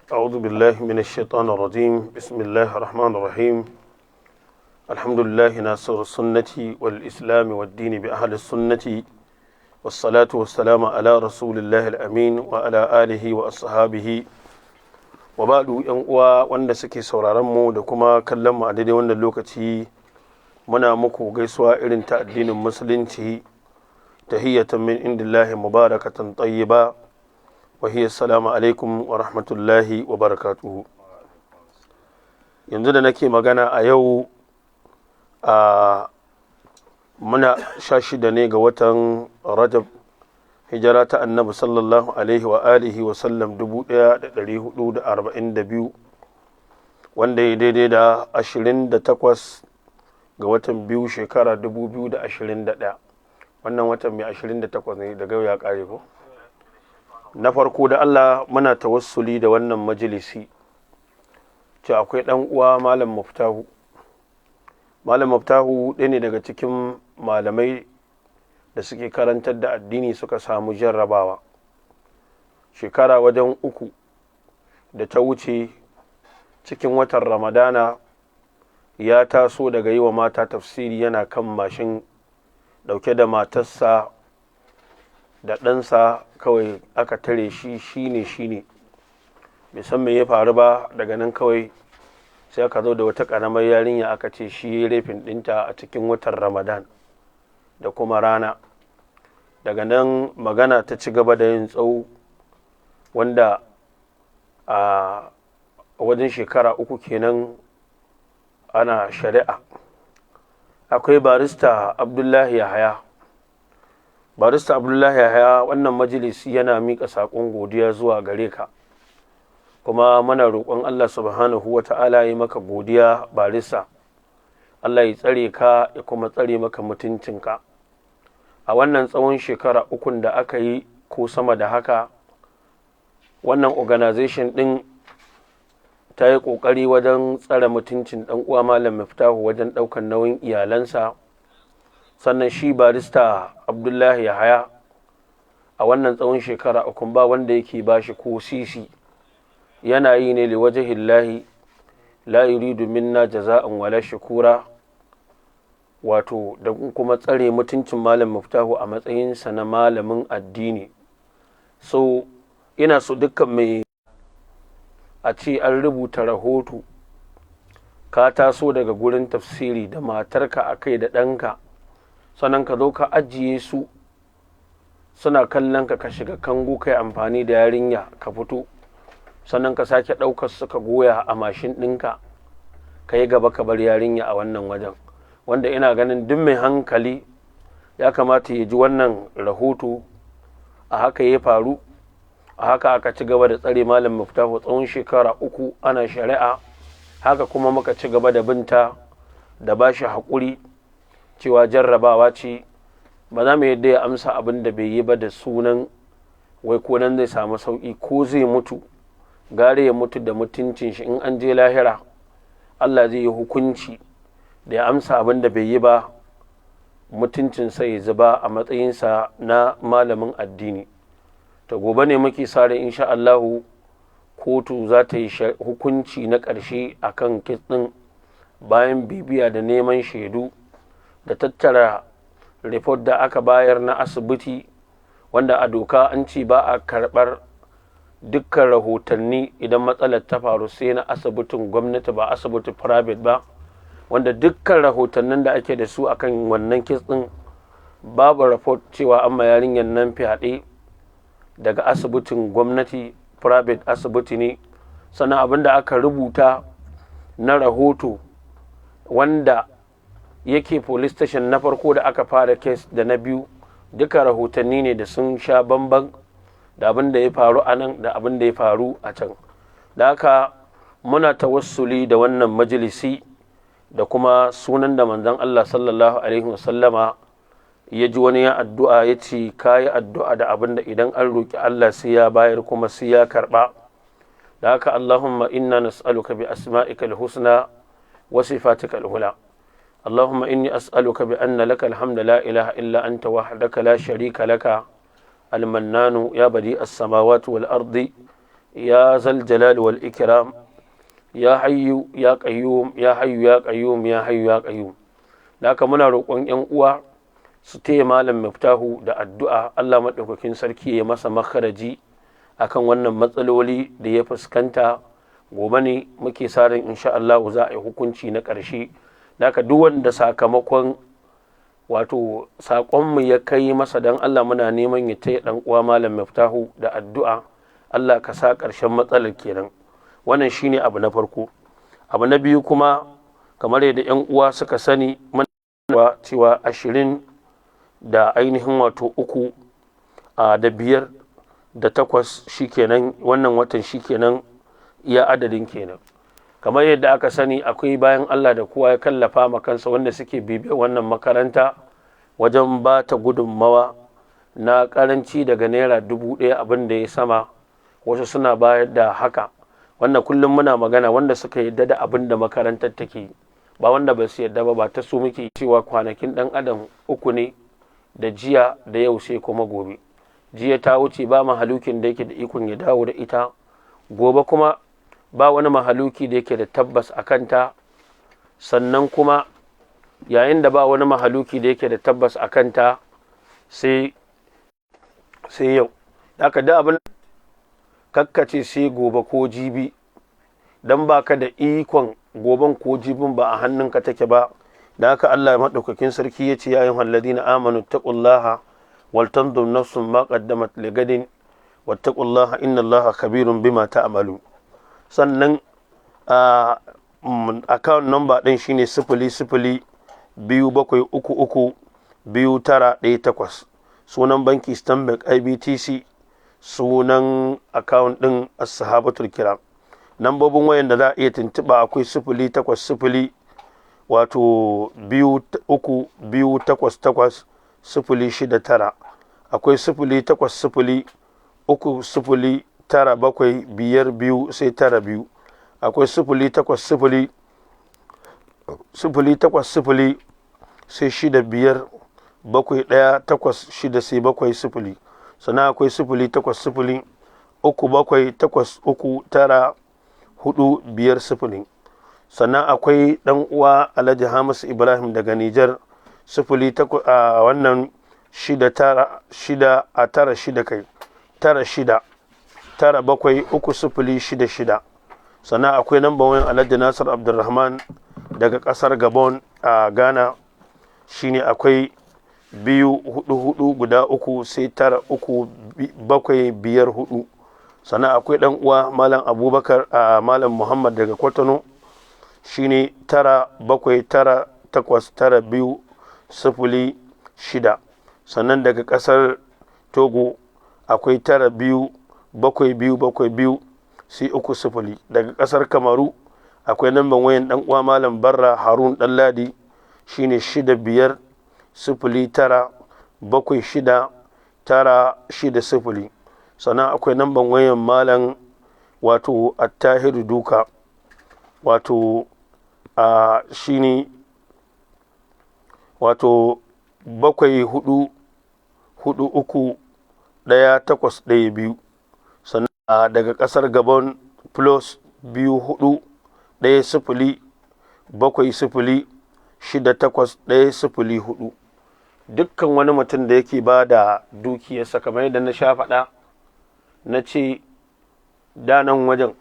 أعوذ بالله من الشيطان الرجيم. بسم الله الرحمن الرحيم. الحمد لله ناصر السنة والإسلام والدين بأهل السنة، والصلاة والسلام على رسول الله الأمين وعلى آله وأصحابه وبعد. ‘Yan uwa wanda suke sauraron mu da kuma kallon mu a daidai wannan lokaci, muna muku gaisuwa irin ta addinin Musulunci, tahiyyatan min indillahi mubarakatan tayyiba, wa hiya assalamu alaikum wa rahmatullahi wa barakatuhu. Yanzu da nake magana a yau, a muna 16 ne ga watan Rajab, hijira ta Annabi sallallahu alaihi wa alihi wa sallam 1442, wanda ya daidai da 28 ga watan biyu, shekara 2021. Wannan watan mai 28 ne daga ya kare ko. Na farko, da Allah muna tawassuli da wannan majalisi ce, akwai ɗan uwa Malam Muftahu. Malam Muftahu ɗaya ne daga cikin malamai da suke karantar da addini suka samu jarrabawa shekara wajen 3 da ta wuce cikin watan Ramadana. Ya taso daga yi wa mata tafsiri, yana kan mashin ɗauke da matarsa da ɗansa, kawai aka tare shi. Shine bai san me ya faru ba. Daga nan kawai sai aka zo da wata ƙaramar yarinya, aka ce shi raping ɗinta a cikin watan Ramadan da kuma rana. Daga nan magana ta ci gaba da yin tsawo, wanda a wajen shekara 3 kenan ana shari'a. Akwai Barista Abdullahi Yahaya. Barista Abdullahi Yahaya, wannan majalisi yana miƙa saƙon godiya zuwa gare ka, kuma muna roƙon Allah subhanahu wa ta'ala ya maka godiya. Barista, Allah ya tsare ka ya kuma tsare maka mutuncinka. A wannan tsawon shekara ukun da aka yi ko sama da haka, wannan organization ɗin ta yi ƙoƙari wajen tsare mutuncin ɗan uwa Malam Miftahu, wajen ɗaukar nauyin iyalansa. Sannan shi Barista Abdullahi Yahaya, a wannan tsawon shekara ukun ba wanda yake ba shi ko sisi, yana yi ne liwajhillahi, la yuridu minna jaza'an wala shukura, wato da kuma tsare mutuncin Malam Muftahu a matsayinsa na malamin addini. So ina so dukkan mai a ce an rubuta rahoto, ka taso daga gurin tafsiri da matarka a kai da ɗanka, sannan ka zo ka ajiye su suna kallon ka, ka shiga kango kai amfani da yarinya, ka fito, sannan ka sake ɗaukar su ka goya a mashin ɗinka, ka yi gaba ka bar yarinya a wannan wajen. Wanda ina ganin duk mai hankali ya kamata ya ji wannan rahoto. A haka ya faru, a haka aka ci gaba da tsare Malam Muftahu tsawon shekara 3 ana shari'a. Haka kuma muka ci gaba da binta da ba shi haƙuri cewa jarrabawa ce. Ba za mu yadda ya amsa abin da bai yi ba da sunan wai ko nan zai samu sauƙi. Ko zai mutu, gare ya mutu da mutuncin shi. In an je lahira Allah zai yi hukunci, da ya amsa abin da bai yi ba, mutuncinsa ya zuba a matsayinsa na malamin addini. Ta gobe ne muke sa ran insha Allahu kotu za ta yi hukunci na ƙarshe a kan case ɗin, bayan bibiya da neman shaidu da tattara report da aka bayar na asibiti, wanda a doka an ce ba a karɓar dukkan rahotanni idan matsalar ta faru sai na asibitin gwamnati, ba asibiti private ba. Wanda dukkan rahotannin da ake da su akan wannan case ɗin, babu report cewa an ma yarinyar nan fyaɗe daga asibitin gwamnati, private asibiti ne. Sannan abin da aka rubuta na rahoto wanda yake police station na farko da aka fara case da na biyu, duka rahotanni ne da sun sha bamban da abin da ya faru a nan da abin da ya faru a can. Da haka muna tawassuli da wannan majalisi da kuma sunan da Manzon Allah sallallahu alaihi wasallama ya ji wani ya addu'a, ya ce ka yi addu'a da abin da idan an roƙi Allah sai ya bayar kuma sai ya karɓa. Da haka, Allahumma inna nas'aluka bi asma'ikal husna wa sifatikal ula. Allahumma inni as'aluka bi anna lakal hamdu, la ilaha illa anta wahdaka la sharika laka, almannanu ya badi as-samawati wal ardi. Ya zal jalali wal ikram, ya hayyu ya qayyum, ya hayyu ya qayyum, ya hayyu ya qayyum. Da haka muna roƙon 'yan uwa su taya Malam Miftahu da addu'a, Allah maɗaukakin sarki ya masa makharaji akan wannan matsaloli da ya fuskanta. Gobe ne muke sa ran insha Allah za a yi hukunci na ƙarshe. Da haka duk wanda sakamakon wato saƙonmu ya kai masa, don Allah muna neman ya taya ɗan uwa Malam Miftahu da addu'a, Allah ka sa ƙarshen matsalar kenan. Wannan shine abu na farko. Abu na biyu kuma, kamar yadda 'yan uwa suka sani, muna cewa 20 da ainihin wato 3 da 5 da 8 shikenan, wannan watan shikenan, iya adadin kenan. Kamar yadda aka sani, akwai bayan Allah da kowa ya kallafa ma kansa wanda suke bibiyar wannan makaranta wajen ba ta gudunmawa na karanci daga ₦1,000 abin da ya sama. Wasu suna bayar da haka. Wannan kullum muna magana wanda suka yadda da abin da makarantar take, ba wanda ba su yadda ba, ba ta su muke. Cewa kwanakin ɗan adam 3 ne, da jiya da yau sai kuma gobe. Jiya ta wuce, ba mahalukin da yake da ikon ya dawo da ita. Gobe kuma ba wani mahaluki da yake da tabbas a kanta. Sannan kuma yayin da ba wani mahaluki da yake da tabbas a kanta sai yau. Haka da abin kakkace sai gobe ko jibi, don baka da ikon goben ko jibin, ba a hannunka take ba. Da haka Allah maɗaukakin sarki ya ce: ya ayyuhal ladina amanu taqullaha wal tanzur nafsun ma qaddamat ligadin wattaqullaha innallaha khabirun bima ta'malu. Sannan a account number ɗin shine 0027332918, sunan banki Stanbic IBTC, sunan account ɗin As-Sahabatul Kiram. Nambobin wayan da za a iya tuntuɓa akwai 080 wato 23288069, akwai 080309752 sai 92, akwai 080 080 sai 657186 sai 70. Sannan akwai 08037839450. Sannan akwai ɗan uwa Alhaji Hamisu Ibrahim daga Nijar, 08 a wannan 6 9 6 a 9 6 kai 9 6 9 7 3 0 6 6. Sannan akwai namban wayan Alhaji Nasir Abdulrahman daga ƙasar Gabon a Ghana, shine akwai 2 4 4 guda 3 sai 9 3 7 5 4. Sannan akwai ɗan uwa Malam Abubakar a Malam Muhammad daga Kwatano, shine 9 7 9 8 9 2 0 6. Sannan daga ƙasar Togo akwai 9 2 7 2 7 2 sai 3 0. Daga ƙasar Kamaru akwai namban wayan ɗan uwa Malam Barra Harun Ɗanladi, shine 6 5 0 9 7 6 9 6 0. Sannan akwai namban wayan Malam wato Attahiru Duka, wato a shine wato 7 4 4 3 1 8 1 2. Sannan daga ƙasar Gabon plus 2 4 1 0 7 0 6 8 1 0 4. Dukkan wani mutum da yake ba da dukiyarsa, kamar yadda na sha faɗa, na ce danan wajen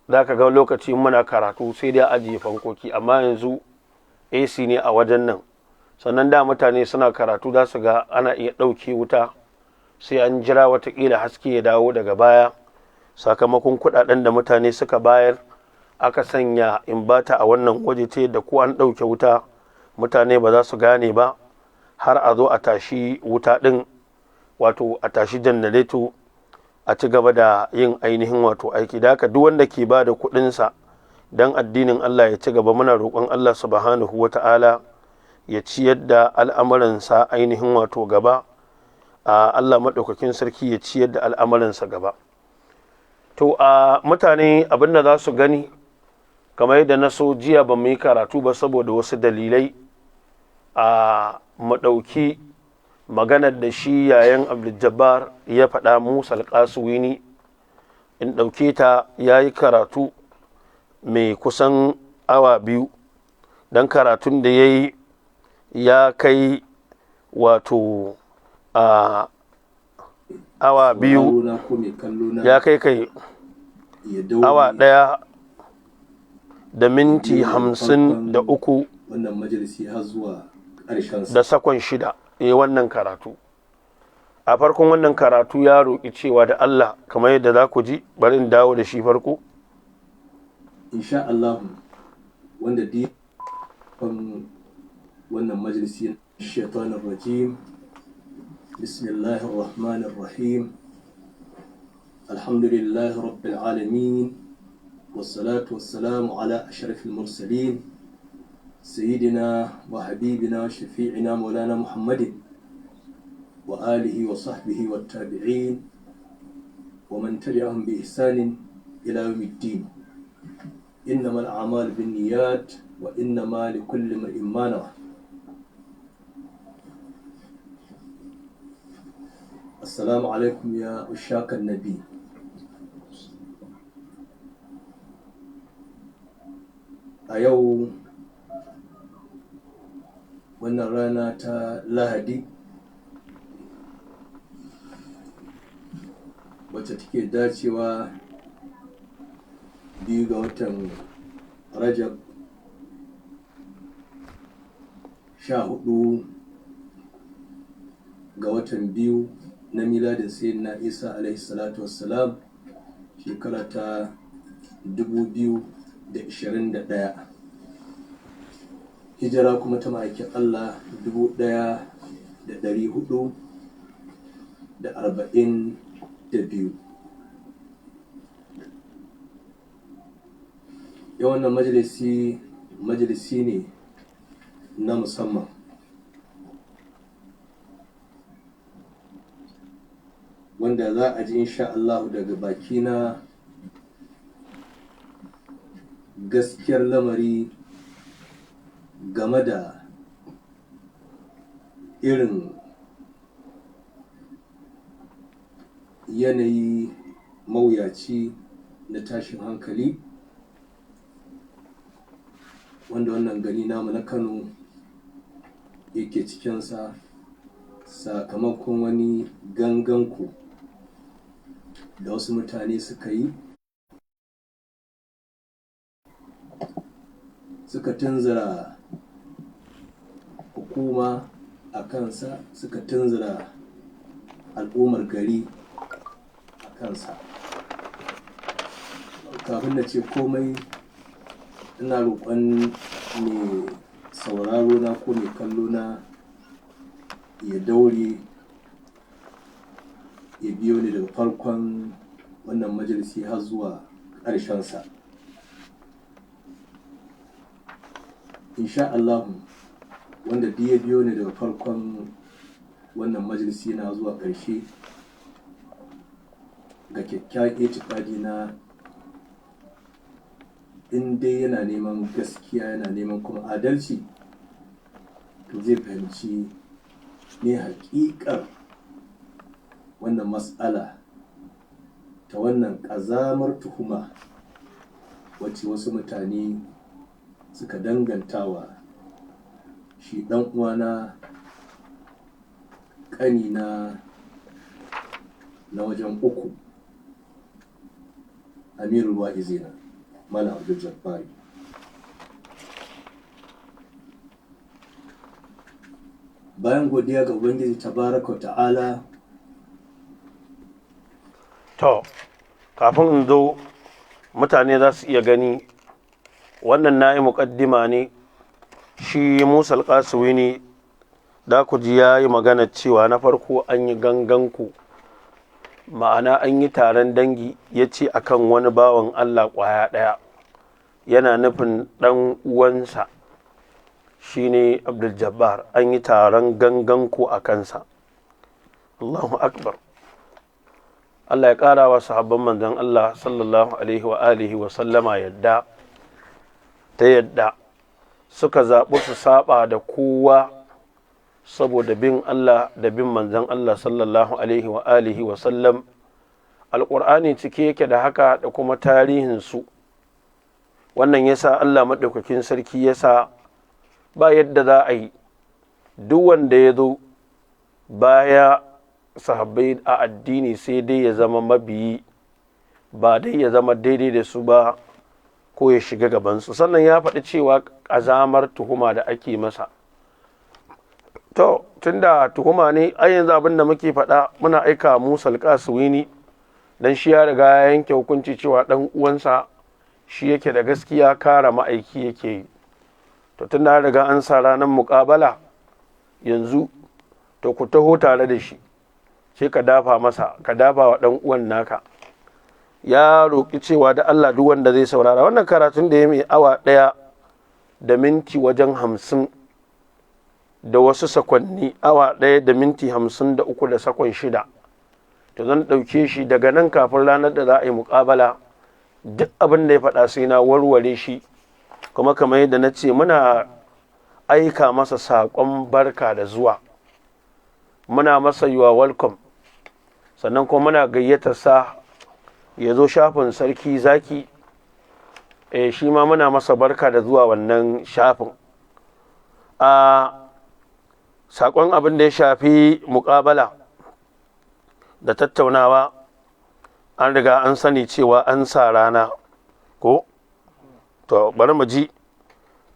za ka ga lokaci muna karatu sai dai ajiye fankoki, amma yanzu AC ne a wajen nan. Sannan da mutane suna karatu za su ga ana iya ɗauke wuta sai an jira watakila haske ya dawo daga baya. Sakamakon kuɗaɗen da mutane suka bayar aka sanya inverter a wannan waje, ta yadda ko an ɗauke wuta mutane ba za su gane ba har a zo a tashi wuta ɗin, wato a tashi janareto a ci gaba da yin ainihin wato aiki. Da haka duk wanda ke ba da kuɗinsa don addinin Allah ya ci gaba, muna roƙon Allah subhanahu wa ta'ala ya ciyar da al'amuransa ainihin wato gaba. A Allah maɗaukakin sarki ya ciyar da al'amuransa gaba. To a mutane abin da za su gani, kamar yadda na so jiya ba mu yi karatu ba saboda wasu dalilai, a mu ɗauki Maganar da shi yayan Abdul ya faɗa, Musa Alƙasuwini, in ɗauke ta. Ya yi karatu mai kusan awa 2, don karatun da ya yi ya kai wato a awa 2, ya kai awa 1 da minti 53 wannan majalisi har zuwa ƙarshen da sakon 6 ya wannan karatu. A farkon wannan karatu ya roƙi cewa da Allah, kamar yadda za ku ji, bari in dawo da shi farko. Insha Allah, wanda duk wannan majalisi. Shaitanir rajim. Bismillahir rahmanir rahim. Alhamdulillahi rabbil alamin, wassalatu wassalamu ala ashrafil mursalin, sayyidina wa habibina, shafi'ina, maulana Muhammadin wa alihi wa sahbihi wat tabi'in wa man tabi'ahum bi ihsanin ila yawmiddin. إنما الأعمال بالنيات وإنما لكل امرئ ما نوى. السلام عليكم يا عشاق النبي. A yau wannan rana ta Lahadi, wacce take dacewa 2 ga watan Rajab, 14 ga watan biyu na miladin Sayyidina Isa alaihi salatu wassalam, shekara ta 2021, hijira kuma ta ma'aikin Allah 1442. Yau wannan majalisi, majalisi ne na musamman wanda za a ji insha Allah daga bakina gaskiyar lamari game da irin yanayi mawuyaci na tashin hankali wanda wannan gari namu na Kano yake cikinsa, sakamakon wani ganganku da wasu mutane suka yi, suka tunzura hukuma a kansa, suka tunzura al'ummar gari a kansa. Kafin na ce komai, ina roƙon mai sauraro na ko mai kallo na ya daure ya biyo ni daga farkon wannan majalisi har zuwa ƙarshensa. Insha Allah, wanda duk ya biyo ni daga farkon wannan majalisi na zuwa ƙarshe, ga kyakkyawan itikadi na, in dai yana neman gaskiya, yana neman kuma adalci, to zai fahimci ne haƙiƙar wannan matsala ta wannan ƙazamar tuhuma wacce wasu mutane suka dangantawa shi ɗan uwana, ƙanina na wajen uku, Amirul Wa'izina, Malam Abdul Jabbari. Bayan godiya ga Ubangiji tabaraka wa ta'ala. To, kafin in zo, mutane za su iya gani, wannan na yi muƙaddima ne. Shi Musa Alƙasuwi da ku ji ya yi magana cewa na farko an yi ganganku, ma'ana an yi taron dangi, ya ce akan wani bawan Allah ƙwaya ɗaya, yana nufin ɗan uwansa shine Abdul Jabbar, an yi taron ganganku a kansa. Allahu akbar! Allah ya ƙara wa sahabban manzon Allah sallallahu alaihi wa alihi wa sallama yadda ta yadda suka zaɓi su saba da kowa. Saboda bin Allah da bin manzon Allah sallallahu alaihi wa alihi wa sallam. Alƙur'ani cike yake da haka da kuma tarihinsu. Wannan yasa Allah maɗaukakin sarki yasa ba yadda za a yi duk wanda ya zo baya sahabbai a addini sai dai ya zama mabiyi, ba dai ya zama daidai da su ba ko ya shiga gabansu. Sannan ya faɗi cewa ƙazamar tuhuma da ake masa. To, tunda tuhuma ne, ai yanzu abin da muke faɗa, muna aika Musa Alƙaswini, dan shi ya riga ya yanke hukunci cewa ɗan uwansa shi yake da gaskiya, kara ma'aiki yake yi. To, tunda an riga an sa ranar muƙabala yanzu, to ku taho tare da shi, sai ka dafa masa, ka dafa wa ɗan uwan naka. Ya roƙi cewa da Allah duk wanda zai saurara wannan karatun da ya mai awa 1 da minti wajen 50 da wasu sakwanni, awa 1 da minti 53 da sakon 6, to zan ɗauke shi daga nan kafin ranar da za a yi muƙabala. Duk abin da ya faɗa sai na warware shi. Kuma kamar yadda na ce, muna aika masa saƙon barka da zuwa, muna masa you are welcome. Sannan kuma muna gayyatar sa ya zo shafin Sarki Zaki. Shi ma muna masa barka da zuwa wannan shafin. A saƙon abin da ya shafi muƙabala da tattaunawa, an riga an sani cewa an sa rana ko? To, bari mu ji.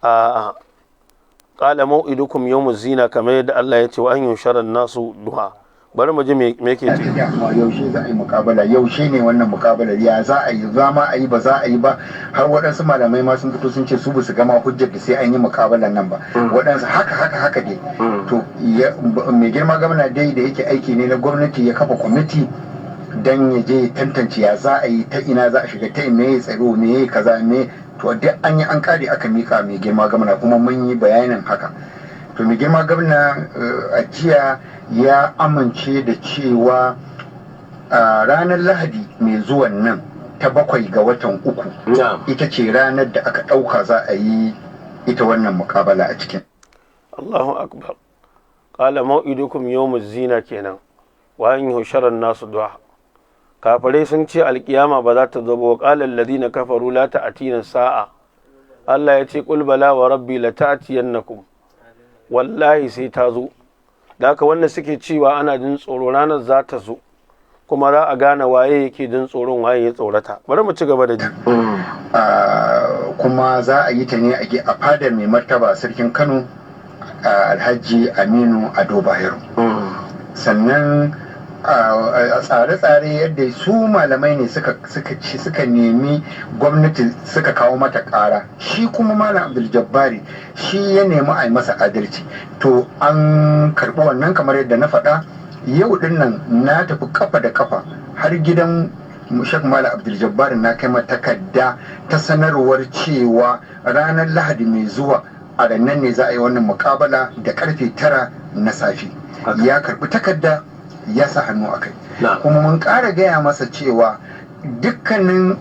A qala mau'idukum yawmuz zina, kamar yadda Allah ya ce wa an yushara nasu duha. Bari mu ji me yake ce. Yaushe za a yi mukabala? Yaushe ne wannan mukabala? Ya za a yi? Za ma a yi, ba za a yi ba? Har waɗansu malamai ma sun fito sun ce su ba su gama hujjar da sai an yi mukabalan nan ba. Waɗansu haka haka haka dai. To, mai girma gwamna dai, da yake aiki ne na gwamnati, ya kafa kwamiti dan ya je ya tantance ya za a yi, ta ina za a shiga, ta me tsaro, me kaza, me. To, duk an yi, an kare, aka mika mai girma gwamna, kuma mun yi bayanin haka. To, mai girma gwamna a jiya ya amince da cewa a ranar Lahadi mai zuwan nan ta 7 ga watan 3 ita ce ranar da aka ɗauka za a yi ita wannan mukabala a cikin. Allahu akbar. Qala mau'idukum yawmuz zina kenan, wa an yushara nasu duha. Kafirai sun ce alkiyama ba za ta zo ba. Wa qala alladhina kafaru la ta'tina sa'a. Allah ya ce qul bala wa rabbi la ta'tiyannakum. Wallahi sai ta zo. Da haka wanda suke cewa ana jin tsoro, ranar za ta zo, kuma za a gane waye yake jin tsoron, waye ya tsorata. Bari mu ci gaba da ji. Kuma za a yi ta ne a fadar mai martaba Sarkin Kano, Alhaji Aminu Ado Bayero. Sannan a tsare-tsare yadda su malamai ne suka nemi gwamnati, suka kawo mata ƙara, shi kuma Malam Abdul Jabbari shi ya nemi a yi masa adalci. To, an karɓi wannan. Kamar yadda na faɗa, yau din nan na tafi kafa da kafa har gidan Sheikh Malam Abdul Jabbar, na kai mata takarda ta sanarwar cewa ranar Lahadi mai zuwa a rannan ne za a yi wannan mukabala da karfe 9 na safe. Ya karɓi takarda, ya sa hannu a kai. Kuma mun ƙara gaya masa cewa dukkanin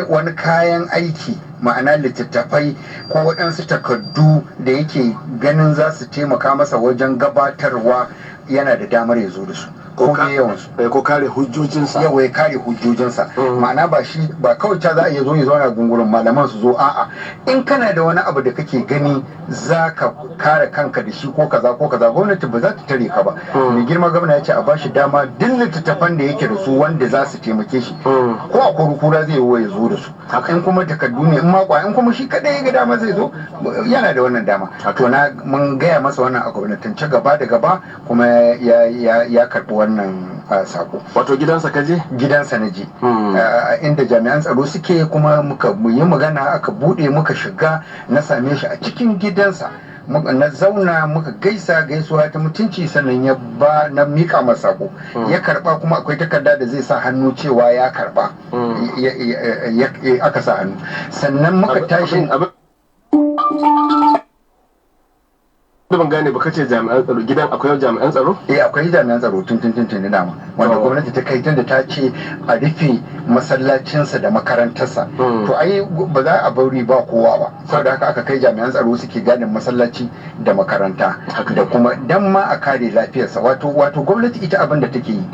wani kayan aiki, ma'ana littattafai ko waɗansu takardu da yake ganin za su taimaka masa wajen gabatarwa, yana da damar ya zo da su, ko yawansu. Ko kare hujjojinsa. Yawa, ya kare hujjojinsa. Ma'ana ba shi ba kawai ta za a iya zo ya zauna gungurin malaman su zo, a'a, in kana da wani abu da kake gani za ka kare kanka da shi, ko kaza ko kaza, gwamnati ba za ta tare ka ba. Mai girma gwamna ya ce a bashi dama, duk littattafan da yake da su wanda za su taimake shi, ko a kura zai yi, ya zo da su. In kuma takardu ne, in ma in kuma shi kadai ya ga dama zai zo, yana da wannan dama. To, na mun gaya masa wannan a gwamnatance gaba da gaba, kuma ya karɓi wannan sako. Wato gidansa ka je? Gidansa na je, inda jami'an tsaro suke, kuma muka yi magana, aka bude, muka shiga, na same shi a cikin gidansa, na zauna, muka gaisa gaisuwa ta mutunci. Sannan ya ba na mika masa sako, ya karba, kuma akwai takarda da zai sa hannu cewa ya karba, aka sa hannu. Sannan muka tashi. Ban gane ba, kace jami'an tsaro, gidan akwai jami'an tsaro? Eh, akwai jami'an tsaro tun tun tun tun dama, wanda gwamnati ta kai tunda ta ce a rufe masallacinsa da makarantarsa. To ai ba za a bari ba kowa ba, saboda haka aka kai jami'an tsaro suke gadin masallaci da makaranta, da kuma dan ma a kare lafiyarsa. Wato gwamnati ita abin da take yi,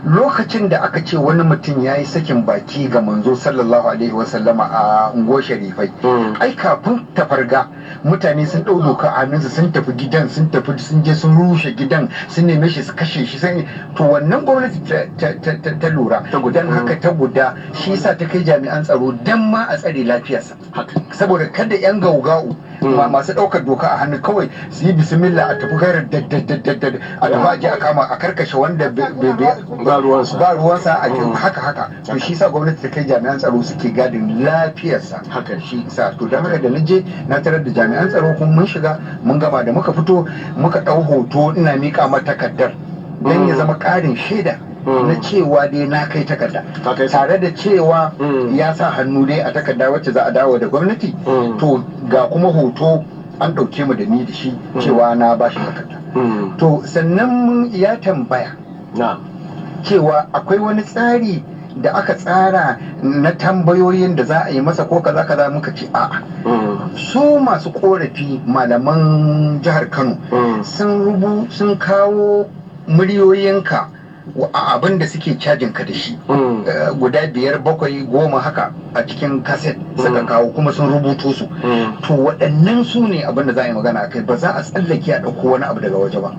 lokacin da aka ce wani mutum ya yi sakin baki ga manzo sallallahu alaihi wasallama a unguwar Sharifai, ai kafin ta farga mutane sun ɗau doka a hannunsu, sun tafi gidan, sun tafi, sun je sun rushe gidan, sun neme shi su kashe shi. Sai to wannan gwamnati ta lura, don haka ta guda shi yasa ta kai jami'an tsaro dan ma a tsare lafiyarsa, saboda kada yan gauga'u masu ɗaukar doka a hannu kawai su yi bismillah a tafi gairar daddaddaddad, a tafi a je a kama a karkashe wanda ba ruwansa. Ba ruwansa a haka haka. To shi sa gwamnati ta kai jami'an tsaro suke gadin lafiyarsa. Shi sa to don haka da na je na tarar da jami'an tsaro, kuma mun shiga mun gama, da muka fito muka ɗau hoto, ina miƙa mata takardar don ya zama ƙarin shaida na cewa dai na kai takarda, tare da cewa ya sa hannu dai a takarda wacce za a dawo da gwamnati. To ga kuma hoto an ɗauke mu da ni da shi cewa na ba shi takarda. To sannan ya tambaya cewa akwai wani tsari da aka tsara na tambayoyin da za a yi masa ko kaza kaza. Muka ce a'a, su masu korafi malaman jihar Kano sun rubu sun kawo muryoyinka a abin da suke cajin ka da shi, guda 5, 7, 10 haka a cikin kaset suka kawo, kuma sun rubuto su. To waɗannan su ne abin da za a yi magana akai, ba za a tsallake a ɗauko wani abu daga waje ba.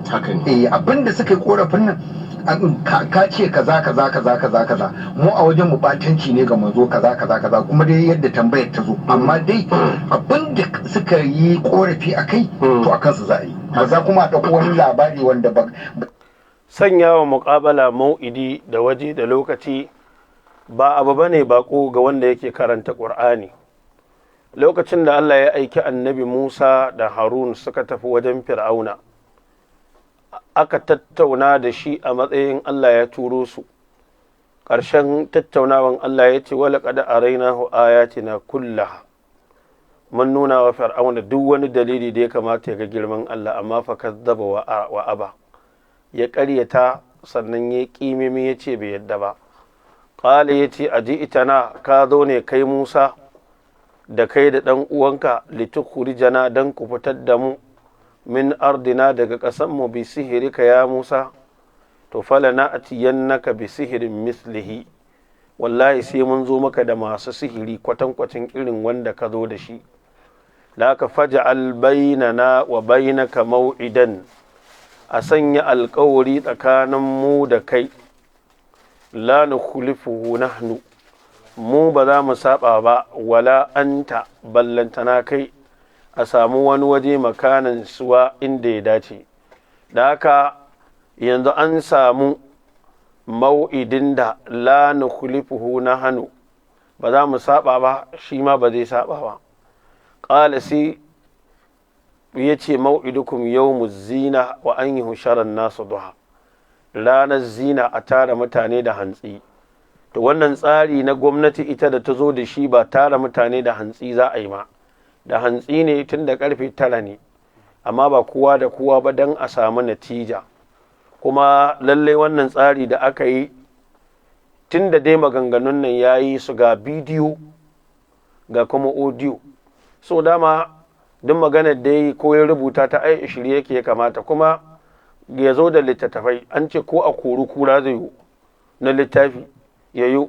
Abin da suka yi korafin nan, ka ce kaza kaza kaza kaza kaza, mu a wajen mu batanci ne ga manzo, kaza kaza kaza, kuma dai yadda tambayar ta zo. Amma dai abin da suka yi korafi a kai, to a kansu za a yi, ba za kuma a ɗauko wani labari wanda ba. Sanya wa muƙabala mau'idi da waje da lokaci ba abu bane bako ga wanda yake karanta Ƙur'ani. Lokacin da Allah ya aiki Annabi Musa da Harun suka tafi wajen Fir'auna, aka tattauna da shi a matsayin Allah ya turo su. Ƙarshen tattaunawan Allah ya ce, wala qad arainahu ayatina kullaha. Mun nuna wa Fir'auna duk wani dalili da ya kamata ya ga girman Allah, amma fa kazzaba wa aba. Ya ƙaryata, sannan ya ƙimimi, ya ce bai yadda ba. Ƙala ya ce, aji itana, ka zo ne kai Musa da kai da ɗan uwanka, litukhrijana, dan ku fitar da mu, min ardina, daga ƙasanmu, bi sihirika ya Musa. To falana atiyannaka bi sihirin mislihi, wallahi sai mun zo maka da masu sihiri kwatankwacin irin wanda ka zo da shi. Da aka faj'al bainana wa bainaka maw'idan, a sanya alkawari tsakanin mu da kai, la nukhlifuhu nahnu, mu ba za mu saba ba, wala anta, ballantana kai, a samu wani waje makanan suwa inda ya dace. Da haka yanzu an samu mau'idin da la nukhlifuhu nahnu, ba za mu saba ba, shi ma ba zai saba ba. Qala, sai ya ce, mau'idukum yawmuz zina wa an yuhshara nasu duha, ranar zina a tara mutane da hantsi. To wannan tsari na gwamnati ita da ta zo da shi, ba tara mutane da hantsi za a yi ma, da hantsi ne tun da karfe 9 ne, amma ba kowa da kowa ba, don a samu natija. Kuma lallai wannan tsari da aka yi, tun da dai maganganun nan ya yi su ga bidiyo ga kuma audio, so dama duk maganar da yi ko ya rubuta ta, ai shirye yake ya kamata kuma ya zo da littattafai. An ce ko a kori kura zai yi na littafi ya yi,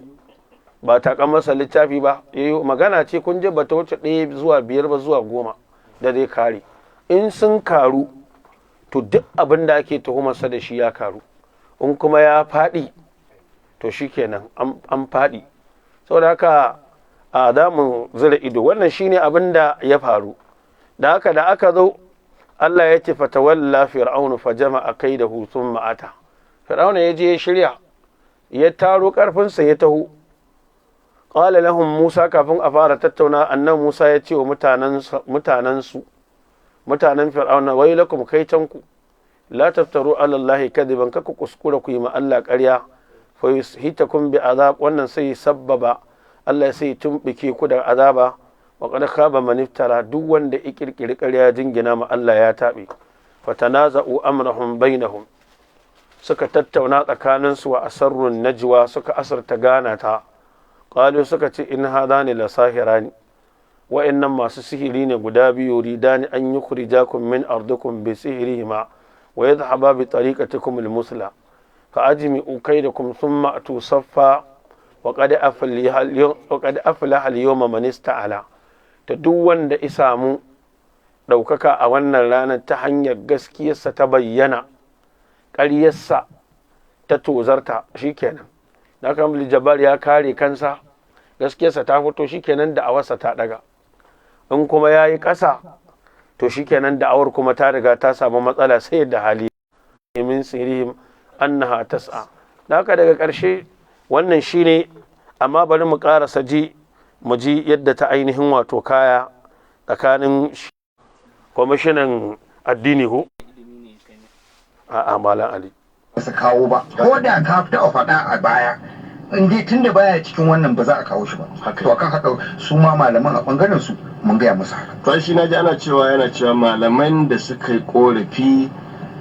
ba ta masa littafi ba ya yi magana ce. Kun je ba ta wuce 1 zuwa 5 ba zuwa 10 da zai kare. In sun karu, to duk abin da ake tuhumarsa da shi ya karu. In kuma ya faɗi, to shikenan an faɗi. Saboda haka a za mu zira ido. Wannan shine abin da ya faru. Da haka da aka zo, Allah ya ce, fatawalla fir'aunu fa jama'a kaidahu thumma ata. Fir'auna ya je ya shirya, ya taro karfinsa, ya taho. Qala lahum Musa, kafin a fara tattauna, annan Musa ya ce wa mutanansu, mutanen Fir'auna, wailakum, kaitanku, la taftaru ala Allahi kadiban, kaku kuskura ku yi ma Allah ƙarya, fa yushitakum bi azab, wannan sai sabbaba Allah sai tumbike ku da azaba. Wa qad khaba man iftara, duk wanda ya kirkiri ƙarya jingina ma Allah ya tabe. Fatanaza'u amrahum bainahum, suka tattauna tsakaninsu, wa asarrun najwa, suka asarta gana ta. Qalu, suka ce, in hadani la sahirani, wa'annan masu sihiri ne guda biyu, yuridani an yukhrijakum min ardikum bi sihrihima wa yadhhaba bi tariqatikum al-musla, fa ajmi'u kaydakum thumma atu saffa, wa qad aflaha al-yawma man ista'ala. Ta duk wanda ya samu ɗaukaka a wannan ranar ta hanyar gaskiyarsa ta bayyana, ƙaryarsa ta tozarta, shikenan. Da haka Jabbar ya kare kansa, gaskiyarsa ta fito, shikenan, da'awarsa ta ɗaga. In kuma ya yi ƙasa, to shikenan, da'awar kuma ta riga ta samu matsala, sai da hali min sirihim annaha tas'a. Da haka daga ƙarshe wannan shine, amma bari mu ƙarasa ji, mu ji yadda ta ainihin wato kaya tsakanin kwamishinan addini ko a'a, Malam Ali. Ba su kawo ba, ko da ka taɓa faɗa a baya, in dai tun da baya cikin wannan, ba za a kawo shi ba. To, akan haka su ma malaman a bangaren su mun gaya musu haka. To, shi na ji ana cewa yana cewa malaman da suka yi korafi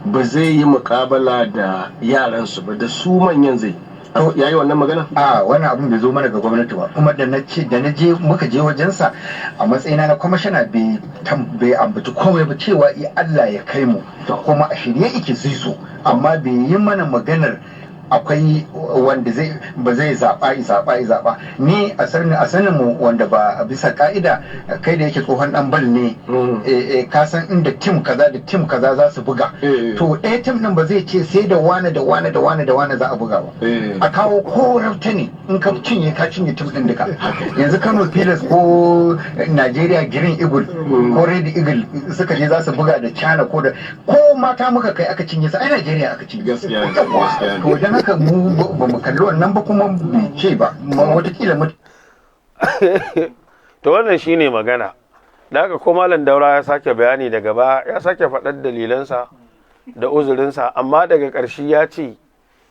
ba zai yi muƙabala da yaransu ba, da su manyan zai ya yi wannan magana? A wannan abin bai zo mana ga gwamnati ba, kuma da na ce da na je, muka je wajensa a matsayina na kwamishina, bai ambaci komai ba, cewa i Allah ya kai mu, kuma a shirye yake zai zo, amma bai yi mana maganar akwai wanda zai ba zai zaɓa zaɓa zaɓa. Ni a sanin mu, wanda ba a bisa ka'ida, kai da yake tsohon dan bal ne, ka san inda team kaza da team kaza za su buga, to ɗaya team din ba zai ce sai da wane da wane da wane da wane za a buga ba. A kawo ko rafta ne, in ka cinye, ka cinye team din duka. Yanzu Kano Pillars ko Nigeria Green Eagle ko Red Eagle suka je za su buga da China, ko da ko mata muka kai aka cinye su, ai Nigeria aka cinye. Gaskiya. To, dan haka mu ba mu kalli wannan ba, kuma bai ce ba watakila mu To, wannan shine magana. Da haka ko Malam Daura ya sake bayani daga ba, ya sake faɗar dalilansa da uzurinsa, amma daga ƙarshe ya ce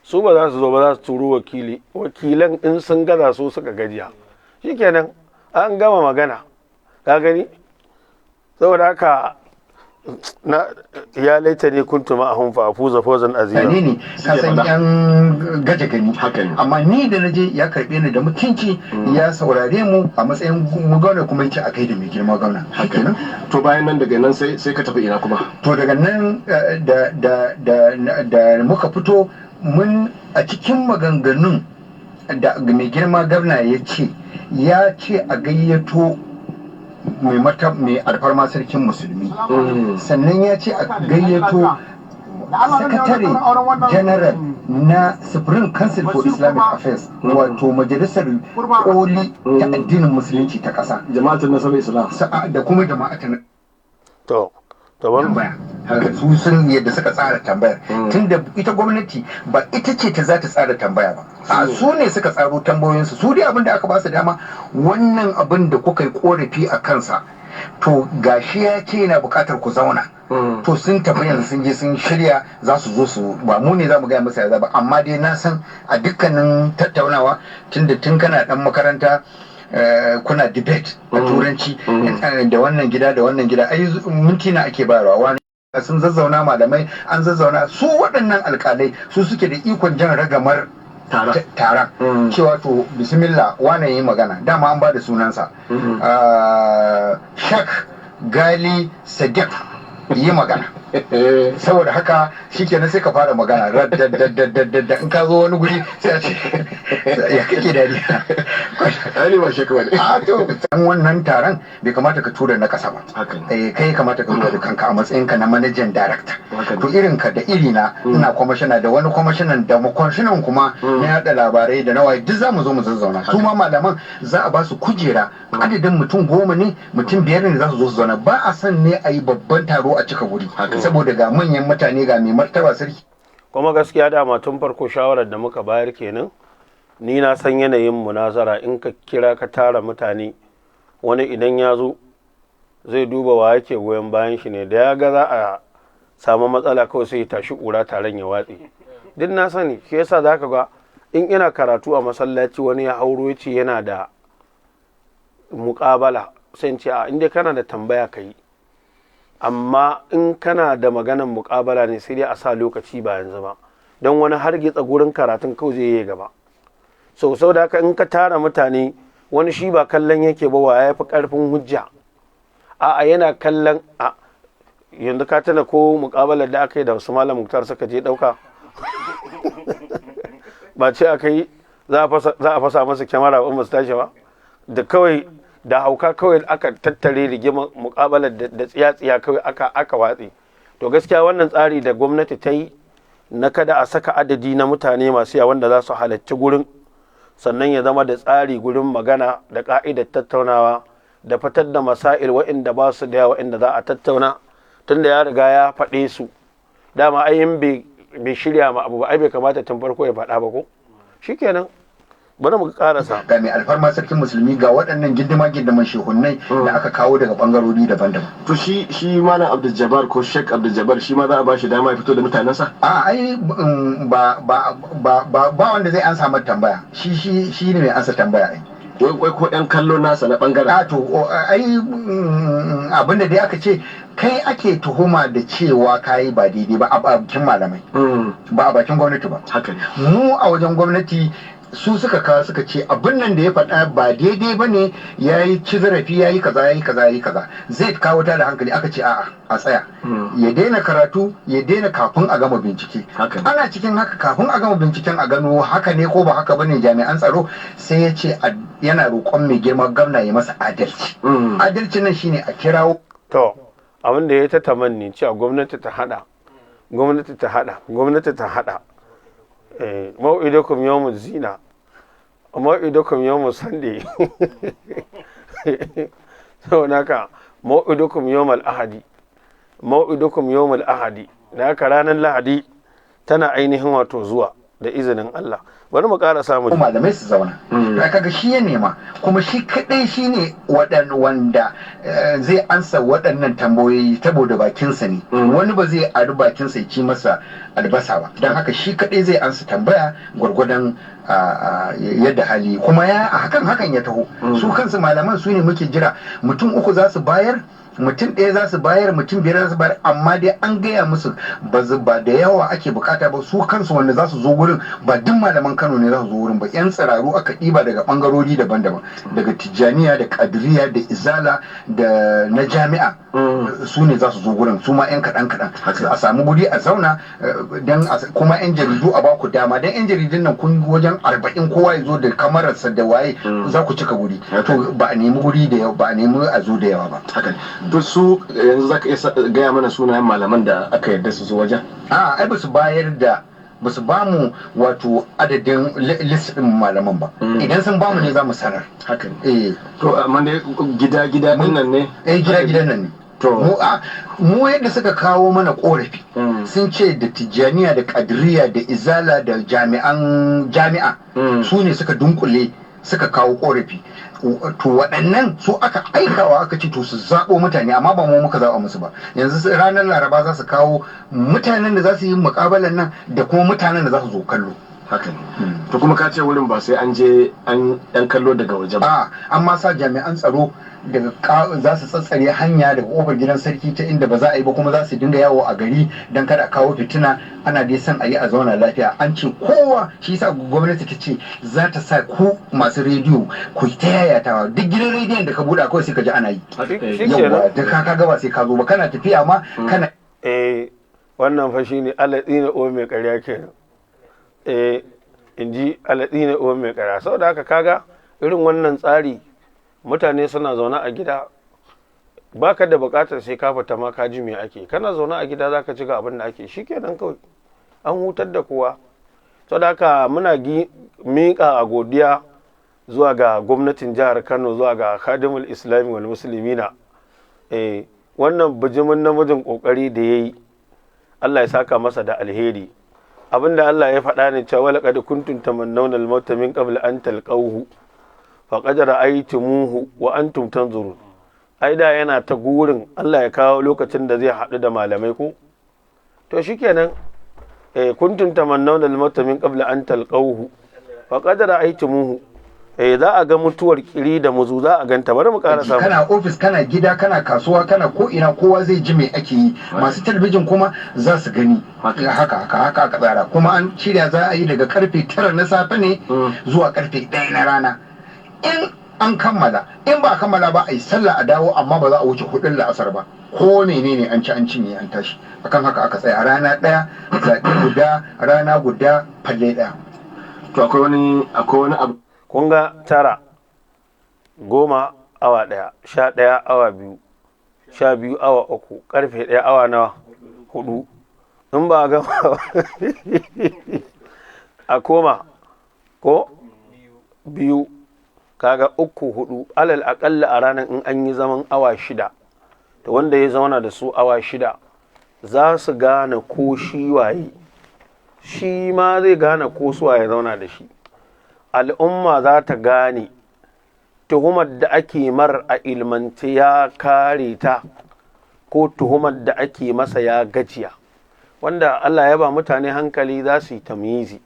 su ba za su zo ba, za su turo wakili. Wakilan in sun gaza, su suka gajiya, shikenan, an gama magana. Ka gani, saboda haka na ya laita ne kuntu ma'ahum fa afuza fawzan azima. Ne ne ka san yan gaje gani. Amma ni da naje, ya karbe ni da mutunci, ya saurare mu a matsayin mu gwamna, kuma yace a kai da mai girma gwamna. Haka. To, bayan nan, daga nan sai ka tafi ina kuma? To, daga nan da muka fito, mun a cikin maganganun da mai girma gwamna ya ce a gayyato mai mata mai alfarma sarkin musulmi, sannan ya ce a gayyato sakatare general na Supreme Council for Islamic Affairs, wato majalisar koli ta addinin musulunci ta ƙasa. Jama'atul Nasarar Islam. Da kuma jama'atul To, tambaya su sun yadda suka tsara tambayar, tunda ita gwamnati ba ita ce ta za ta tsara tambaya ba, a su ne suka tsaro tambayoyinsu. Su dai abin da aka ba su dama, wannan abin da kuka yi korafi a kansa, to gashi ya ce yana bukatar ku zauna. To, sun tafi yanzu, sun je sun shirya za su zo su ba mu ne za mu gaya masa ya ba. Amma dai na san a dukkanin tattaunawa, tunda tun kana dan makaranta kuna debate a turanci da wannan gida da wannan gida, ai mintuna ake bayarwa. Wani sun zazzauna, malamai an zazzauna, su waɗannan alkalai su suke da ikon jan ragamar taron, cewa to, bismillah, wane yi magana. Dama an ba da sunansa, Shak Gali Sadiq, yi magana. Saboda haka shikenan, sai ka fara magana da in ka zo wani guri sai a ce, ya kake dariya? Ai ba shakka bane. A to, an wannan taron bai kamata ka tura na kasa ba. Eh, kai kamata ka zuwa da kanka a matsayin ka na manajan director. To, irin ka da iri na, ina kwamishina, da wani kwamishinan, da kwamishinan kuma na yada labarai da nawaye, duk zamu zo mu zazzauna. Su ma malaman za a ba su kujera, adadin mutum 10 ne, mutum 5 ne za su zo su zauna. Ba a son ne a yi babban taro a cika guri, saboda ga manyan mutane, ga mai martaba sarki. Kuma gaskiya dama tun farko shawarar da muka bayar kenan. Ni na san yanayin munazara, in ka kira ka tara mutane, wani idan ya zo zai duba wa yake goyon bayan shi ne, da ya ga za a samu matsala kawai sai ya tashi ƙura, taron ya watse. Duk na sani, shi yasa za ka ga in ina karatu a masallaci wani ya hauro ya ce yana da muƙabala, sai in ce a inda kana da tambaya ka yi. Amma in kana da maganan muƙabala ne, sai dai a sa lokaci, ba yanzu ba, don wani hargitsa gurin karatun kawai zai yi gaba. So da haka in ka tara mutane, wani shi ba kallon yake ba wa ya fi ƙarfin hujja, a'a, yana kallon a yanzu. Ka tuna ko muƙabalar da aka yi da wasu Malam Muktar suka je ɗauka, ba ce aka yi za a fasa masa kyamara ba su tashi ba, da kawai da hauka kawai aka tattare rigima muƙabalar da tsiya-tsiya kawai aka watse. To gaskiya wannan tsari da gwamnati ta yi na kada a saka adadi na mutane masu yawa wanda za su halarci gurin, sannan ya zama da tsari gurin magana da ka'idar tattaunawa da fitar da masail waɗanda ba su da yawa waɗanda za a tattauna, tunda ya riga ya faɗe su dama. Ai in bai shirya ma abu ba, ai bai kamata tun farko ya faɗa ba ko? Shikenan, bari mu karasa. Ga mai alfarma sarkin musulmi, ga waɗannan gindima gindiman shehunnai da aka kawo daga bangarori daban-daban. To shi Malam Abdul Jabbar ko Sheikh Abdul Jabbar, shi ma za a ba shi dama ya fito da mutanensa? A ai ba ba ba ba ba wanda zai ansa mata tambaya, shi ne mai ansa tambaya ai. Wai ko yan kallo nasa na bangaren? A to ai abinda dai aka ce, kai ake tuhuma da cewa kayi ba daidai ba a bakin malamai, ba a bakin gwamnati ba. Haka ne. Mu a wajen gwamnati, su suka kawo suka ce abin nan da ya faɗa ba daidai ba ne, ya yi ci zarafi, ya yi kaza, ya yi kaza, ya yi kaza, zai kawo ta da hankali. Aka ce a'a, a tsaya, ya daina karatu, ya daina kafin a gama bincike. Ana cikin haka, kafin a gama binciken a gano haka ne ko ba haka bane, jami'an tsaro sai ya ce yana roƙon mai girma gwamna ya masa adalci. Adalci nan shine a kirawo To abin da ya ta tamanni cewa gwamnati ta hada, gwamnati ta hada, gwamnati ta hada. Mau'idukum yawmuz zina, mau'idukum yawmuz sunday, saboda haka mau'idukum yawmal ahadi, mau'idukum yawmal ahadi. Da haka ranar Lahadi tana ainihin wato zuwa da izinin Allah. Bari mu ƙara samu. Malamai su zauna. To kaga shi ya nema, kuma shi kadai shi ne wanda zai ansa waɗannan tambayoyi saboda bakinsa ne. Wani ba zai ari bakinsa ya ci masa albasa ba. Don haka shi kadai zai ansa tambaya gwargwadon yadda hali, kuma ya a hakan ya taho. Su kansu malaman su ne muke jira, mutum uku za su bayar, mutum ɗaya za su bayar, mutum biyar za su bayar, amma dai an gaya musu ba da yawa ake bukata ba. Su kansu wanda za su zo wurin, ba duk malaman Kano ne za su zo wurin ba. Yan tsiraru aka ɗiba daga ɓangarori daban-daban, daga Tijjaniya da Kadiriya da Izala da na jami'a, su ne za su zo wurin, su ma yan kaɗan kaɗan, a samu guri a zauna. Dan kuma yan jaridu a baku dama, dan yan jaridun nan kun wajen 40, kowa ya zo da kamararsa da waye, za ku cika guri. To ba a nemi guri da yawa ba, a nemi a zo da yawa ba. Haka. To su yanzu za ka iya gaya mana sunayen malaman da aka yarda su zo wajen? A ai ba su bayar da, ba su bamu wato adadin list din malaman ba. Idan sun bamu ne za mu sanar. Haka ne. Eh. To amma dai gida gida din nan ne? Eh, gida gidan nan ne. To mu yadda suka kawo mana korafi, sun ce da Tijjaniya da Kadiriya da Izala da jami'an jami'a, su ne suka dunkule suka kawo korafi. To waɗannan su aka aikawa, aka ce to su zaɓo mutane, amma ba mu muka zaɓa musu ba. Yanzu ranar Laraba za su kawo mutanen da za su yi muƙabalan nan da kuma mutanen da za su zo kallo. Haka ne. To kuma ka ce wurin ba sai an je an yan kallo daga waje ba? A an ma sa jami'an tsaro daga za su tsatsare hanya daga kofar gidan sarki ta inda ba za a yi ba, kuma za su dinga yawo a gari don kada a kawo fitina. Ana dai son a yi a zauna lafiya. An ce kowa, shi yasa gwamnati ta ce za ta sa ku masu rediyo ku ta yayatawa. Duk gidan rediyon da ka buɗe kawai sai ka ji ana yi. Yawwa, da ka ga ba sai ka zo ba, kana tafiya ma kana Eh, wannan fa shine alatsi na uwan mai ƙarya kenan. Eh, in ji alatsi na uwan mai ƙarya. Saboda haka kaga irin wannan tsari, mutane suna zaune a gida, baka da buƙatar sai ka fita ma ka ji me ake. Kana zaune a gida zaka ci ga abin da ake, shikenan kawai, an hutar da kowa. Saboda haka muna miƙa godiya zuwa ga gwamnatin jihar Kano, zuwa ga Khadimul Islami wal Muslimina. Eh, wannan bijimin namijin kokari da yayi, Allah ya saka masa da alheri. Abinda Allah ya faɗa ne cewa laqad kuntum tamannawna al-mauta min qabl an talqawhu faqad ra'aytumuhu wa antum tanzurun. Ai da yana ta gurin Allah ya kawo lokacin da zai haɗu da malamai ko? To shikenan. Eh, kuntum tamannawna al-mauta min qabl an talqawhu faqad ra'aytumuhu. Za a ga mutuwar kiri da muzu, za a ganta. Bari mu ƙara samu. Kana ofis, kana gida, kana kasuwa, kana ko ina, kowa zai ji me ake yi. Masu talabijin kuma za su gani. Haka haka haka aka tsara, kuma an shirya za a yi daga karfe 9 na safe ne zuwa karfe 1 na rana. In an kammala, in ba a kammala ba, a yi sallah a dawo, amma ba za a wuce 4 la'asar ba. Ko menene an ci an cinye an tashi. Akan haka aka tsaya, rana ɗaya, zaɓe guda, rana guda, falle ɗaya. To akwai wani abu. Kun ga 9, 10 awa 1, 11 awa 2, 12 awa 3, karfe 1 awa nawa? 4. In ba a gama, a koma ko 2, kaga 3, 4. Alal aƙalla a ranar in an yi zaman awa 6, da wanda ya zauna da su awa 6, za su gane ko shi waye, shi ma zai gane ko su waye zauna da shi. Al'umma za ta gane tuhumar da ake mar a ilmance ya kare ta, ko tuhumar da ake masa ya gajiya. Wanda Allah ya ba mutane hankali za su yi tamyizi.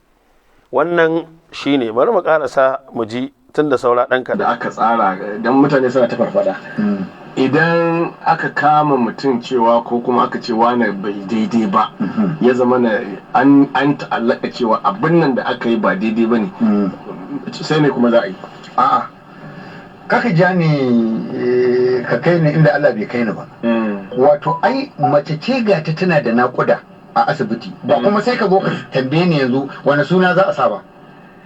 Wannan shine. Bari mu karasa mu ji, tun da saura ɗan Da kaɗan. aka tsara don mutane suna ta farfada, idan aka kama mutum cewa ko kuma aka ce wane bai daidai ba, ya zama na an ta'allaka cewa abin nan da aka yi ba daidai ba ne, sai ne kuma za a yi? A'a, kaka ja ni, ka kai ni inda Allah bai kai ni ba. Wato ai mace ce ga ta tana da naƙuda a asibiti ba, kuma sai ka zo ka tambaye ni yanzu wani suna za a sa ba.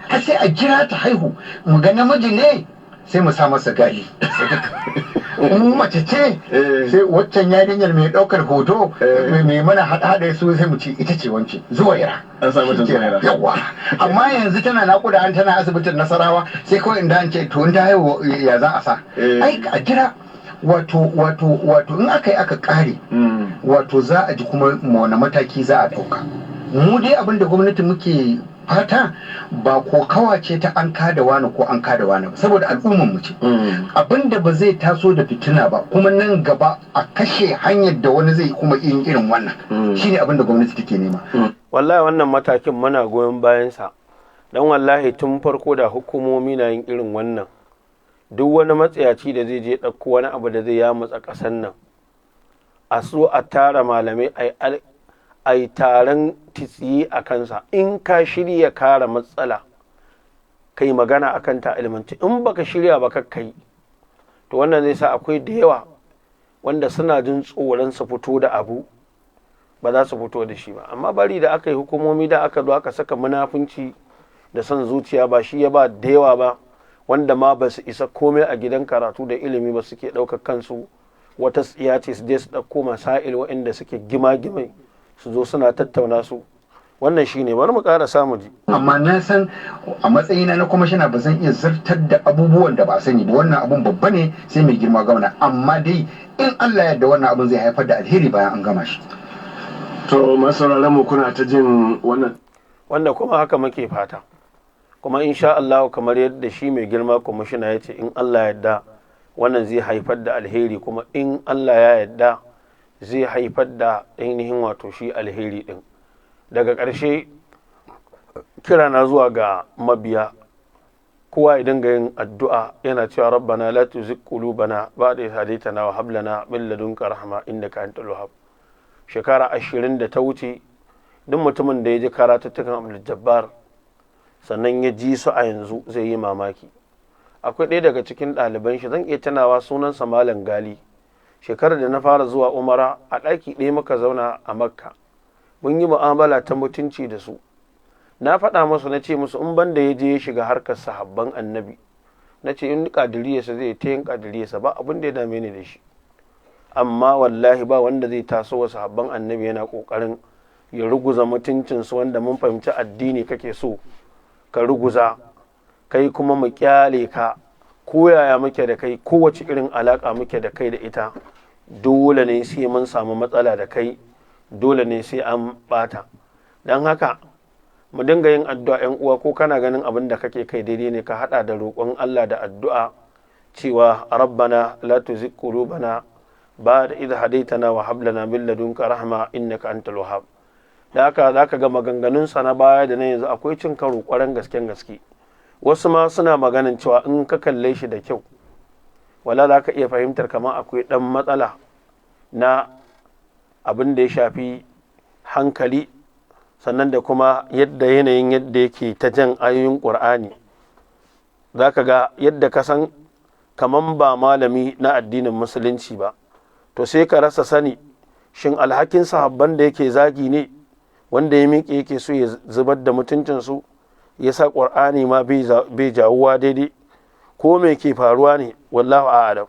Har sai a jira ta haihu, mu ga namiji ne sai mu sa masa Gali, in mace ce sai waccan yarinyar mai ɗaukar hoto mai mana haɗa su, sai mu ce ita ce wance Zuwaira. An sa mata Zuwaira. Yawa. Amma yanzu tana naƙuda, an tana asibitin Nasarawa, sai kawai inda an ce to in ta haihu ya za a sa? Ai a jira. Wato in aka yi aka ƙare, wato za a ji kuma wani mataki za a ɗauka. Mu dai abin da gwamnati muke fata, ba kokawa ce ta an kada wani ko an kada wani ba, saboda al'ummar mu ce. Abin da ba zai taso da fitina ba, kuma nan gaba a kashe hanyar da wani zai kuma yin irin wannan, shine abin da gwamnati take nema. Wallahi wannan matakin muna goyon bayansa, don wallahi tun farko da hukumomi na yin irin wannan, duk wani matsayaci da zai je ɗauko wani abu da zai yamutsa ƙasar nan, a so a tara malamai a yi taron titsiyi a kansa. In ka shirya kare matsala, kai magana a kanta ilmanci. In baka shirya ba, kai to wannan zai sa akwai da yawa wanda suna jin tsoron su fito da abu, ba za su fito da shi ba. Amma bari da aka yi hukumomi da aka zo aka saka munafunci da son zuciya, ba shi ya ba da yawa ba wanda ma ba su isa komai a gidan karatu da ilimi ba suke ɗaukar kansu wata tsiya ce, su je su ɗauko masail waɗanda suke gima-gimai, su zo suna tattauna su. Wannan shine. Bari mu ƙara samu ji. Amma na san a matsayina na kwamishina ba zan iya zartar da abubuwan da ba a sani ba. Wannan abun babba ne, sai mai girma gwamna. Amma dai in Allah ya yarda, wannan abun zai haifar da alheri bayan an gama shi. To masu mu, kuna ta jin wannan. Wanda kuma haka muke fata, kuma insha Allah, kamar yadda shi mai girma kwamishina ya ce, in Allah yarda wannan zai haifar da alheri, kuma in Allah ya yarda zai haifar da ainihin wato shi alheri din. Daga ƙarshe, kira na zuwa ga mabiya, kowa ya dinga yin addu'a yana cewa ربنا لا تزغ قلوبنا بعد إذ هديتنا وهب لنا من لدنك رحمة إنك أنت الوهاب. Shekara 20 da ta wuce, duk mutumin da ya ji karatuttukan Abdul Jabbar sannan ya ji su a yanzu, zai yi mamaki. Akwai ɗaya daga cikin ɗaliban shi, zan iya tunawa sunansa Malam Gali. Shekarar da na fara zuwa umara, a ɗaki ɗaya muka zauna a Makka. Mun yi mu'amala ta mutunci da su. Na faɗa musu, na ce musu in banda ya je ya shiga harkar sahabban Annabi, na ce in ƙadiriyarsa zai ta yin ƙadiriyarsa, ba abin da ya dame ni da shi. Amma wallahi ba wanda zai taso wa sahabban Annabi yana ƙoƙarin ya ruguza mutuncinsu, wanda mun fahimci addini kake so ka ruguza kai, kuma mu kyale ka. Ko yaya muke da kai, kowace irin alaka muke da kai da ita, dole ne sai mun samu matsala da kai, dole ne sai an bata. Don haka mu dinga yin addu'a, yan uwa. Ko kana ganin abin da kake kai daidai ne, ka hada da roƙon Allah da addu'a cewa ربنا لا تزغ قلوبنا بعد إذ هديتنا وهب لنا من لدنك رحمة إنك أنت الوهاب. Da haka zaka ga maganganun sa na baya da na yanzu akwai cin karo kwaran gasken gaske. Wasu ma suna maganin cewa in ka kalle shi da kyau, wala za ka iya fahimtar kamar akwai ɗan matsala na abin da ya shafi hankali, sannan da kuma yadda yanayin yadda yake ta jan ayoyin ƙur'ani. Za ka ga yadda ka san kaman ba malami na addinin musulunci ba. To sai ka rasa sani, shin alhakin sahabban da yake zagi ne wanda ya miƙe yake so ya zubar da mutuncinsu, ya sa ƙur'ani ma bai jawuwa daidai, ko me ke faruwa ne? Wallahu a'lam.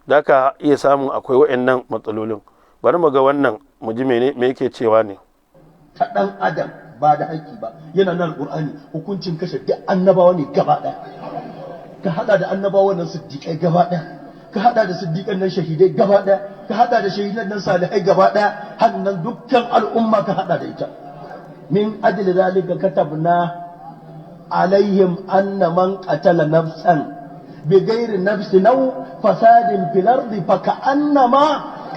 Da ka iya samun akwai wa'annan matsalolin. Bari mu ga wannan, mu ji me yake cewa ne. Ta ɗan adam ba da haƙƙi ba, yana nan Qur'ani, hukuncin kashe duk annabawa ne gaba ɗaya. Ka hada da annabawan nan siddiƙai gaba ɗaya, ka hada da siddiƙan nan shahidai gaba ɗaya, ka hada da shahidan nan salihai gaba ɗaya, hannan dukkan al'umma ka hada da ita. Min ajli zalika katabna alaihim anna man qatala nafsan bighairi nafsin aw fasadin fil ardi fa ka'annama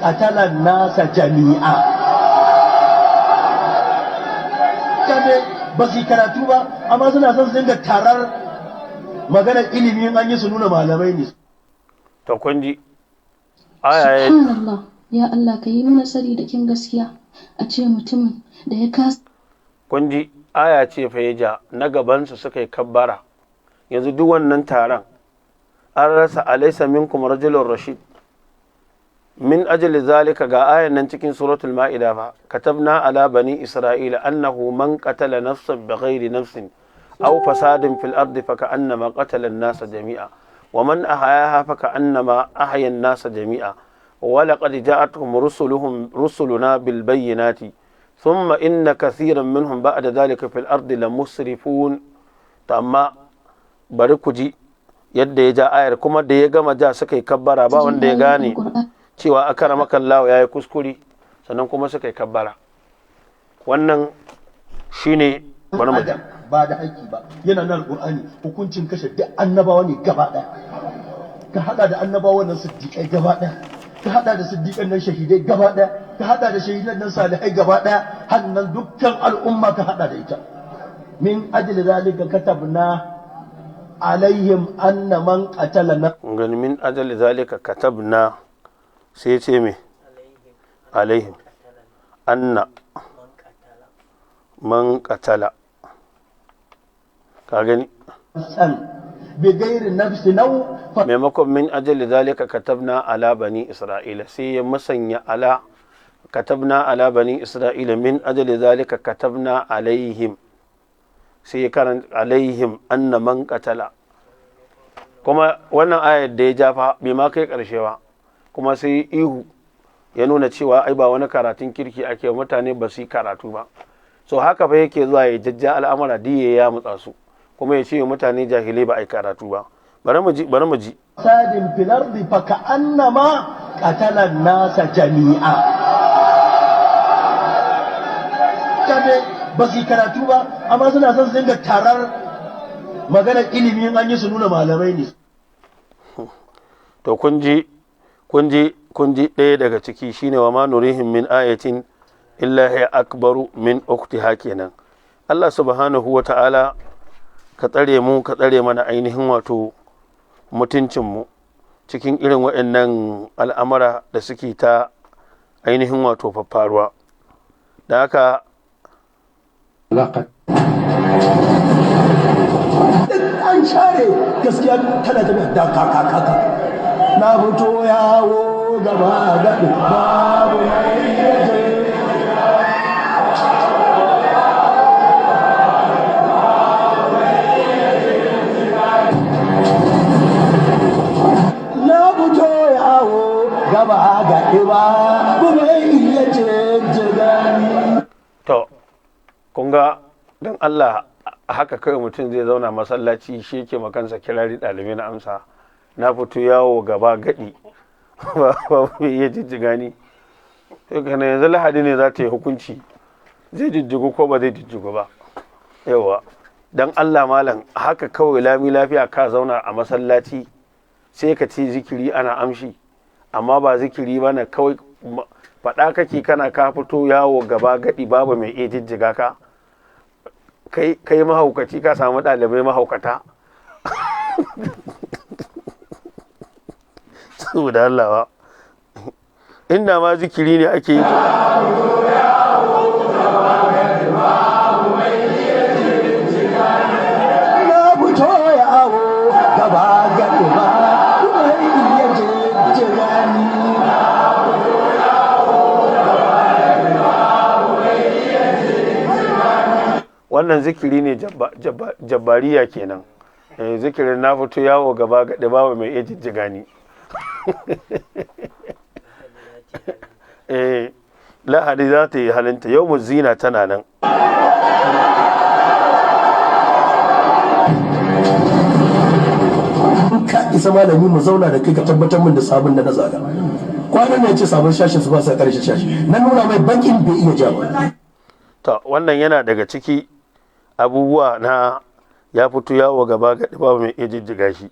qatala an-nasa jami'a. Mutane ba su karatu ba, amma suna son su dinga tarar maganar ilimi, an yi su nuna malamai ne. To kun ji aya. Subhanallah, ya Allah ka yi mana tsari da kin gaskiya, a ce mutumin da ya kasa Kun ji aya ce fa ya ja, na gabansu suka yi kabbara. Yanzu duk wannan taron an rasa alaysa minkum rajulun rashid. Min ajli zalika, ga ayan nan cikin suratul ma'ida fa, katabna ala bani isra'ila annahu man qatala nafsan bighairi nafsin aw fasadin fil ardi fa ka'annama qatala an-nasa jami'a, wa man ahayaha fa ka'annama ahya an-nasa jami'a, wa laqad ja'atuhum rusuluhum rusuluna bil bayyinati, thumma inna kathiran minhum ba'da dhalika fil ardi lamusrifun. To amma bari ku ji yadda ya ja ayar, kuma da ya gama ja suka yi kabbara, ba wanda ya gane cewa akramaka Allah ya yi kuskure, sannan kuma suka yi kabbara. Wannan shine, bari mu ji. Adam ba da haƙƙi ba, yana nan Qur'ani, hukuncin kashe duk annabawa ne gaba ɗaya. Ka hada da annabawan nan siddiƙai gaba ɗaya, ka hada da siddiƙan nan shahidai gaba ɗaya, ka hada da shahidan nan salihai gaba ɗaya, hannan dukkan al'umma ka hada da ita. Min ajli zalika katabna alaihim anna man qatala Gani, min ajali zalika katabna, sai ce me? Alaihim anna man qatala. Ka gani? Nafsan bighairi nafsin aw Maimakon min ajali zalika katabna ala bani isra'ila, sai ya musanya ala katabna ala bani isra'ila min ajali zalika katabna alaihim, sai ya karanta alaihim anna man qatala. Kuma wannan ayar da ya jafa bai ma kai karshe ba, kuma sai ihu ya nuna cewa ai ba wani karatun kirki ake, mutane ba su yi karatu ba. So haka fa yake zuwa ya jajja al'amura diye ya mutsa su, kuma ya ce wa mutane jahilai, ba ai karatu ba. Bari mu ji, bari mu ji. Fasadin fil ardi fa ka'annama qatala an-nasa jami'a. Mutane ba su yi karatu ba, amma suna son su dinga tarar maganar ilimi, an yi su nuna malamai ne. To kun ji, kun ji, kun ji ɗaya daga ciki, shine wa ma nurihim min ayatin illa hiya akbaru min ukhtiha kenan. Allah subhanahu wa ta'ala ka tsare mu, ka tsare mana ainihin wato mutuncin mu cikin irin waɗannan al'amura da suke ta ainihin wato faffaruwa da haka. An share gaskiya tana tafiya da kaka kaka. Na fito yawo gaba gaɗi, babu mai yaje. Na fito yawo gaba gaɗi, babu mai iya jijjigani. To kun ga, don Allah, haka kawai mutum zai zauna masallaci, shi yake makansa kirari, ɗalibai na amsa, na fito yawo gaba gadi ba ba iya jijjiga ni. To kana yanzu Lahadi ne za ta yi hukunci, zai jijjigu ko ba zai jijjigu ba. Yawa, don Allah malam, haka kawai lami lafiya ka zauna a masallaci, sai ka ce zikiri ana amshi, amma ba zikiri ba na kawai faɗa kake kana ka fito yawo gaba gadi babu mai iya jijjiga ka. Kai mahaukaci, ka samu ɗalibai mahaukata. Saboda Allah ba, inda ma zikiri ne ake yi. Na fito yawo gaba gadi ba mai iya jijjiga ni. Wannan zikiri ne jabbariya kenan. Zikirin na fito yawo gaba gadi babu mai iya jijjiga ni. Lahadi za ta yi halinta, yau zina tana nan. In ka isa malami mu zauna da kai ka tabbatar min da sabon da na zaga. Kwanan ne ya ce sabon shashin su ba sa karshe shashi. Na nuna mai bakin bai iya ja ba. To wannan yana daga ciki abubuwa na ya fito yawo gaba gadi babu mai iya jijjiga shi.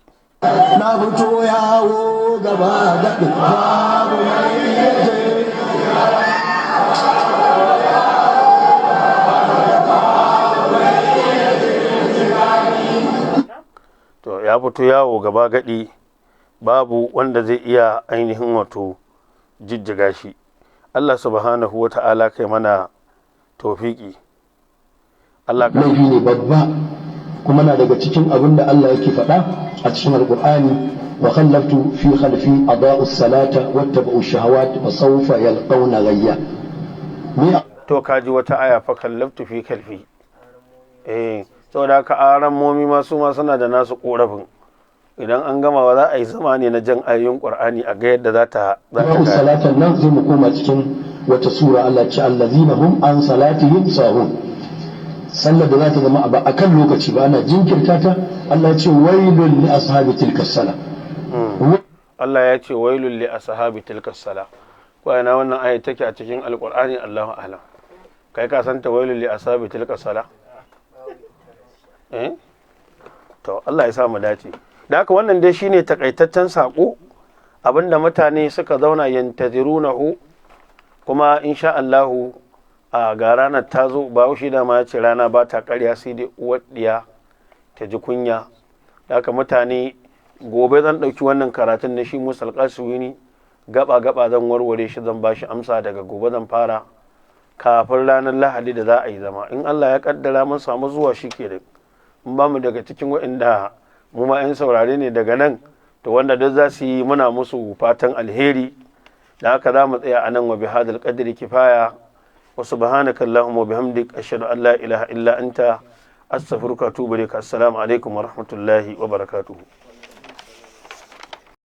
Na fito yawo gaba gadi babu mai iya jijjiga. To ya fito yawo gaba gadi babu wanda zai iya ainihin wato jijjiga shi. Allah subhanahu wa ta'ala kai mana tawfiki. Allah ka Laifi ne babba, kuma na daga cikin abin da Allah yake faɗa a cikin Alƙur'ani: wa khallaftu fi khalfi adaa'u salata wattaba'u shahawat wa sawfa yalqawna ghayya. Me To kaji wata aya fa kallaftu fi kalfi. Saboda haka aran momi ma su ma suna da nasu korafin. Idan an gama wa za a yi zama ne na jan ayoyin Qur'ani a ga yadda za ta adaa'u gane. Salatan nan sai mu koma cikin wata sura, Allah ce allazina hum an salatihim sahun. Sallar da za ta zama ba akan lokaci ba, ana jinkirta ta, Allah ya ce wailul li ashabi tilka sala. Allah ya ce wailul li ashabi tilka sala. Ko ina wannan aya take a cikin Alqur'ani? Allahu a'lam. Kai ka san ta wailul li ashabi tilka sala? To Allah ya sa mu dace. Da haka wannan dai shine takaitaccen sako abinda mutane suka zauna yantazirunahu, kuma insha Allahu a ga ranar ta zo. Bahaushe da ma ya ce rana ba ta ƙarya sai dai uwar ɗiya ta ji kunya. Da haka mutane, gobe zan ɗauki wannan karatun na shi Musa Alƙasuwini gaba gaba, zan warware shi, zan bashi amsa. Daga gobe zan fara kafin ranar Lahadi da za a yi zama. In Allah ya kaddara mun samu zuwa shi ke da in ba mu daga cikin waɗanda mu ma 'yan saurare ne daga nan. To wanda duk za su yi, muna musu fatan alheri. Da haka za mu tsaya a nan. Wa bihadal qadri kifaya, wa subhanaka allahumma wa bihamdik, ashhadu an la ilaha illa anta, astaghfiruka wa atubu ilaik. Assalamu alaikum wa rahmatullahi wa barakatuh.